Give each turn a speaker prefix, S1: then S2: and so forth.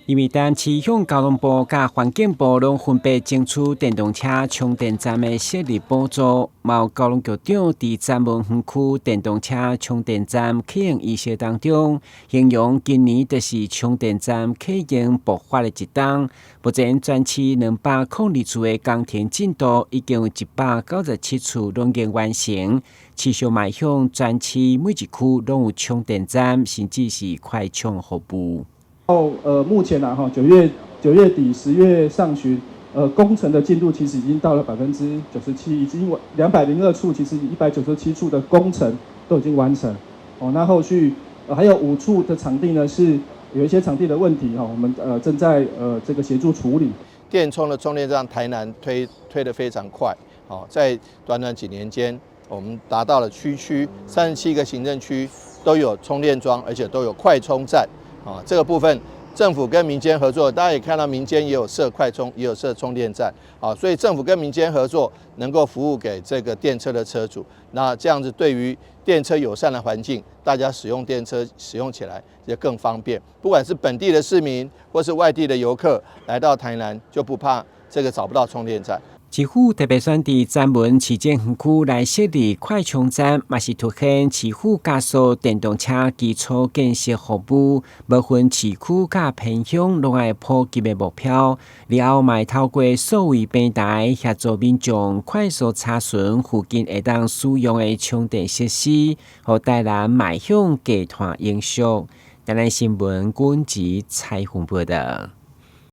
S1: 因為台南市向交通部佮環境部攏分別爭取電動車充電站的設立補助，嘛有交通局長佇三文園區電動車充電站啟用儀式當中，形容今年就是充電站啟用爆發的一冬。目前全市202處的工程進度已經有197處攏已經完成，持續邁向全市每一區攏有充電站，甚至是快充服務。
S2: 哦，目前啊，哈，9月底10月上旬，工程的進度其實已經到了97%，已經202處，其實197處的工程都已經完成。哦，那後續還有5處的場地呢，是有一些場地的問題，哈，我們正在這個協助處理。
S3: 電充的充電站，台南推得非常快，哦，在短短幾年間，我們達到了區區37個行政區都有充電樁，而且都有快充站。啊，這個部分政府跟民間合作，大家也看到民間也有設快充，也有設充電站，啊，所以政府跟民間合作，能夠服務給這個電車的車主，那這樣子對於電車友善的環境，大家使用電車使用起來也更方便。不管是本地的市民或是外地的遊客來到台南，就不怕這個找不到充電站。
S1: 市府特別選佇三文市政園區來設立快充站，嘛是凸顯市府加速電動車基礎建設服務，無分市區佮偏鄉攏愛普及的目標。了後嘛會透過數位平台協助民眾快速查詢附近會當使用的充電設施，予台南邁向低碳永續。台南新聞阮子采訪報導。